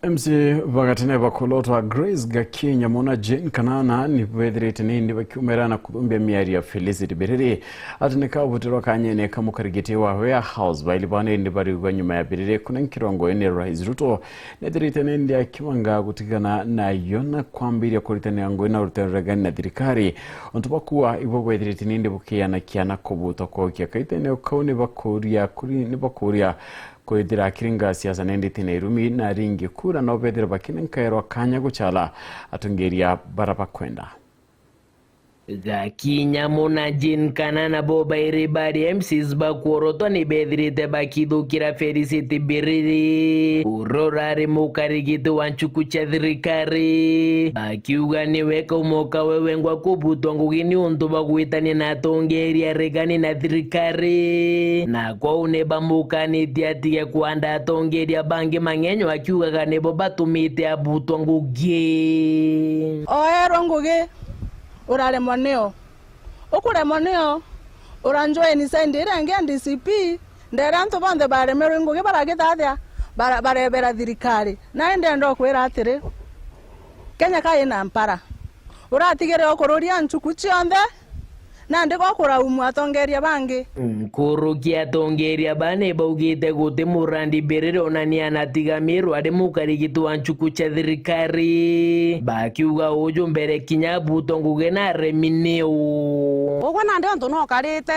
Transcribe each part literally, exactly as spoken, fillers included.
M C bagatene bakulotwa Grace Gakinya muna Jane Kanana ni bethirite nindi bakiumira na kuthumbia miario ya Felicity Biriri ati ni kabutirwa kanyene ka mukarigiti wa warehouse. Baili baa nindi bariugwa nyuma ya Biriri kunenkirwa ngugi ni Rais Ruto, nethirite nindi akibanga gutigana nayo na kwambiria kuritania ngugi na uruti ruregani na thirikari. Untu bakua ibo bwethirite nindi bukianakia na kubutwa kwa ukia kaitene kau ni bakuria kuri ni bakuria kwithira akiringa siasa nindi tina irumi na ringi kura no bethira bakinenkairwa kanya guchala atongeria bara bakwenda. Gakinya muna Jane Kanana bo bairi bari M Cs bakuorotwa ni bethirite bakithukira Felicity Biriri uria urari mukarigiti wa nchuku cia thirikari, bakiuga niwe kaumoka wewe ngwa kubutwa ngugi ni untu bwa gwitania na atongeria aregani na thirikari, na kwou ni bamukanitie atige kwanda atongeria bangi mang'enyo akiugaga nibo batumite abutwa ngugi. Oerwa ngugi, uraremwa nio. Ukuremwa nio, uranjoeni sendi iria ingi ya D C P, ndera antu bonthe baremerwe ngugi baragithathia, bara-, barebera thirikari. Na indi ndenda ukwira atiri, Kenya ka ina mpara. Uratigire ukururia nchuku cionthe, nandi gokuraumwa atongeria bangi. Nkuruki atongeria baa ni baugite guti murandi Biriri ona ni anatigamirwa ari mukarigiti wa nchuku cia thirikari, bakiuga uju mbere kinya abutwa ngugi na aremi niu. Ugwe nandi ontu nukarite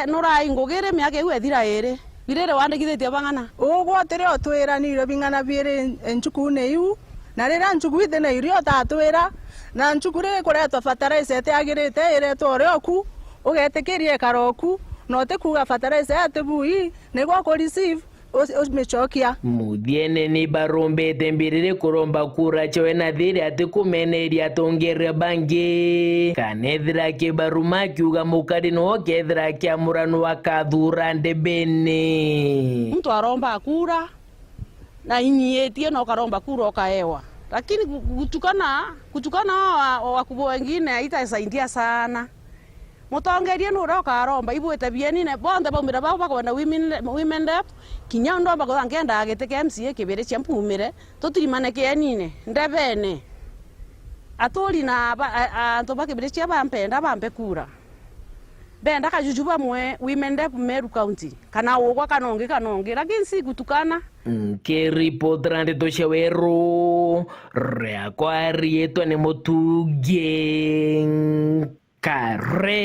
nurai ngugi ri miaka iu ethira iri, Biriri wandikithitie bang'ana? Ugwe utiri utwira ni irio bing'ana biiri nchukune iu, na riria nchuku iti na irio utatwira, na nchuku riri kuretwa fertilizer itiagirite iretwa uria oku, ugetikiria ikara oku, na utikuuga fertilizer iti bui, niguo ku receive, u-, umicokia. Muthiene ni barumbite Mbiriri kuromba kura ciawe na thiri atikumeneria atongeria bangi, kana ethira akibaruma akiuga mukari no kethira akiamura no akathura ndebene. Muntu aromba kura, na inyiitie na ukaromba kura ukaewa. Lakini gu-, gutukana, gutukana wa, wa, wakubwa wengine haitasaidia sana. Mutongeria nuria ukaromba, ibwite bienine, bonthe baumire bau bakwenda women, women rep, kinya ndomba kwitha nkiendaga giti kia M C A kibiri cia mpumire, tutirimane kienine, ndebene. Aturi na ba-, a-, a-, antu ba kibiri cia bampenda, bampe kura. Benda kajuju bamwe women rep Meru County, kana ugwa kana ungi kana ungi, lakini si gutukana. Nkiripotera ndeto cia Weru, riakwa riitwa ni Mutugi Nkare.